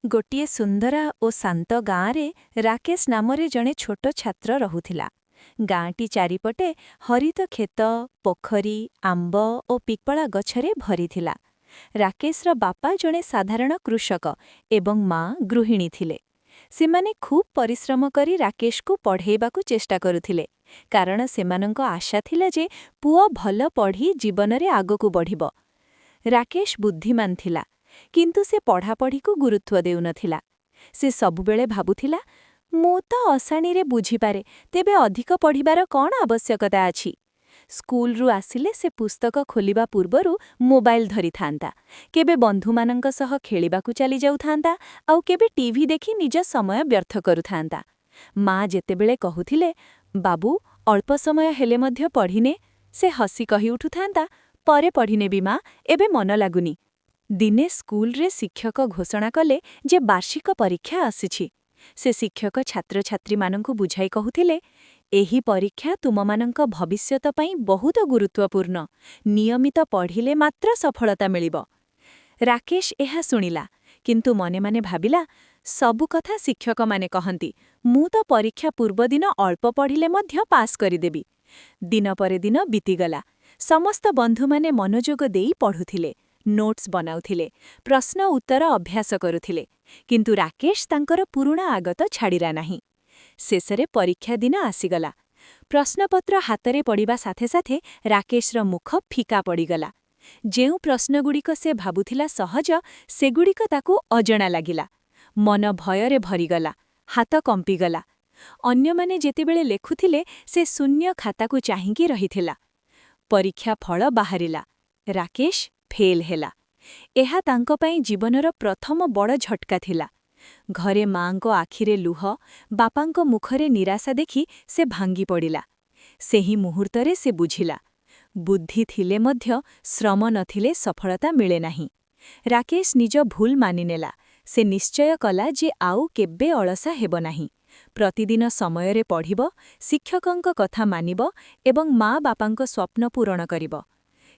ଗୋଟିଏ ସୁନ୍ଦର ଓ ଶାନ୍ତ ଗାଁରେ ରାକେଶ ନାମରେ ଜଣେ ଛୋଟ ଛାତ୍ର ରହୁଥିଲା। ଗାଁଟି ଚାରିପଟେ ହରିତ କ୍ଷେତ, ପୋଖରୀ, ଆମ୍ବ ଓ ପିପଳା ଗଛରେ ଭରିଥିଲା। ରାକେଶର ବାପା ଜଣେ ସାଧାରଣ କୃଷକ ଏବଂ ମା ଗୃହିଣୀ ଥିଲେ। ସେମାନେ ଖୁବ୍ ପରିଶ୍ରମ କରି ରାକେଶକୁ ପଢ଼େଇବାକୁ ଚେଷ୍ଟା କରୁଥିଲେ, କାରଣ ସେମାନଙ୍କ ଆଶା ଥିଲା ଯେ ପୁଅ ଭଲ ପଢ଼ି ଜୀବନରେ ଆଗକୁ ବଢ଼ିବ। ରାକେଶ ବୁଦ୍ଧିମାନ ଥିଲା, କିନ୍ତୁ ସେ ପଢ଼ାପଢ଼ିକୁ ଗୁରୁତ୍ୱ ଦେଉନଥିଲା। ସେ ସବୁବେଳେ ଭାବୁଥିଲା, ମୁଁ ତ ଅସାଣିରେ ବୁଝିପାରେ, ତେବେ ଅଧିକ ପଢ଼ିବାର କ'ଣ ଆବଶ୍ୟକତା ଅଛି? ସ୍କୁଲରୁ ଆସିଲେ ସେ ପୁସ୍ତକ ଖୋଲିବା ପୂର୍ବରୁ ମୋବାଇଲ ଧରିଥାନ୍ତା। କେବେ ବନ୍ଧୁମାନଙ୍କ ସହ ଖେଳିବାକୁ ଚାଲିଯାଉଥାନ୍ତା, ଆଉ କେବେ ଟିଭି ଦେଖି ନିଜ ସମୟ ବ୍ୟର୍ଥ କରୁଥାନ୍ତା। ମା ଯେତେବେଳେ କହୁଥିଲେ, "ବାବୁ, ଅଳ୍ପ ସମୟ ହେଲେ ମଧ୍ୟ ପଢ଼ିନେ", ସେ ହସି କହି ଉଠୁଥାନ୍ତା, "ପରେ ପଢ଼ିନେବି ମା, ଏବେ ମନ ଲାଗୁନି।" ଦିନେ ସ୍କୁଲରେ ଶିକ୍ଷକ ଘୋଷଣା କଲେ ଯେ ବାର୍ଷିକ ପରୀକ୍ଷା ଆସିଛି। ସେ ଶିକ୍ଷକ ଛାତ୍ରଛାତ୍ରୀମାନଙ୍କୁ ବୁଝାଇ କହୁଥିଲେ, "ଏହି ପରୀକ୍ଷା ତୁମମାନଙ୍କ ଭବିଷ୍ୟତ ପାଇଁ ବହୁତ ଗୁରୁତ୍ୱପୂର୍ଣ୍ଣ। ନିୟମିତ ପଢ଼ିଲେ ମାତ୍ର ସଫଳତା ମିଳିବ।" ରାକେଶ ଏହା ଶୁଣିଲା, କିନ୍ତୁ ମନେ ମନେ ଭାବିଲା, ସବୁ କଥା ଶିକ୍ଷକମାନେ କହନ୍ତି, ମୁଁ ତ ପରୀକ୍ଷା ପୂର୍ବଦିନ ଅଳ୍ପ ପଢ଼ିଲେ ମଧ୍ୟ ପାସ୍ କରିଦେବି। ଦିନ ପରେ ଦିନ ବିତିଗଲା। ସମସ୍ତ ବନ୍ଧୁମାନେ ମନୋଯୋଗ ଦେଇ ପଢ଼ୁଥିଲେ, ନୋଟ୍ସ ବନାଉଥିଲେ, ପ୍ରଶ୍ନ ଉତ୍ତର ଅଭ୍ୟାସ କରୁଥିଲେ, କିନ୍ତୁ ରାକେଶ ତାଙ୍କର ପୁରୁଣା ଆଦତ ଛାଡ଼ିଲା ନାହିଁ। ଶେଷରେ ପରୀକ୍ଷା ଦିନ ଆସିଗଲା। ପ୍ରଶ୍ନପତ୍ର ହାତରେ ପଡ଼ିବା ସାଥେ ସାଥେ ରାକେଶର ମୁଖ ଫିକା ପଡ଼ିଗଲା। ଯେଉଁ ପ୍ରଶ୍ନଗୁଡ଼ିକ ସେ ଭାବୁଥିଲା ସହଜ, ସେଗୁଡ଼ିକ ତାକୁ ଅଜଣା ଲାଗିଲା। ମନ ଭୟରେ ଭରିଗଲା, ହାତ କମ୍ପିଗଲା। ଅନ୍ୟମାନେ ଯେତେବେଳେ ଲେଖୁଥିଲେ, ସେ ଶୂନ୍ୟ ଖାତାକୁ ଚାହିଁକି ରହିଥିଲା। ପରୀକ୍ଷା ଫଳ ବାହାରିଲା। ରାକେଶ ଫେଲ୍ ହେଲା। ଏହା ତାଙ୍କ ପାଇଁ ଜୀବନର ପ୍ରଥମ ବଡ଼ ଝଟକା ଥିଲା। ଘରେ ମାଙ୍କ ଆଖିରେ ଲୁହ, ବାପାଙ୍କ ମୁଖରେ ନିରାଶା ଦେଖି ସେ ଭାଙ୍ଗି ପଡ଼ିଲା। ସେହି ମୁହୂର୍ତ୍ତରେ ସେ ବୁଝିଲା, ବୁଦ୍ଧି ଥିଲେ ମଧ୍ୟ ଶ୍ରମ ନଥିଲେ ସଫଳତା ମିଳେ ନାହିଁ। ରାକେଶ ନିଜ ଭୁଲ ମାନିନେଲା। ସେ ନିଶ୍ଚୟ କଲା ଯେ ଆଉ କେବେ ଅଳସା ହେବ ନାହିଁ। ପ୍ରତିଦିନ ସମୟରେ ପଢ଼ିବ, ଶିକ୍ଷକଙ୍କ କଥା ମାନିବ ଏବଂ ମା ବାପାଙ୍କ ସ୍ୱପ୍ନ ପୂରଣ କରିବ।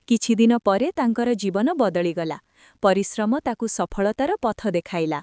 କିଛିଦିନ ପରେ ତାଙ୍କର ଜୀବନ ବଦଳିଗଲା। ପରିଶ୍ରମ ତାକୁ ସଫଳତାର ପଥ ଦେଖାଇଲା।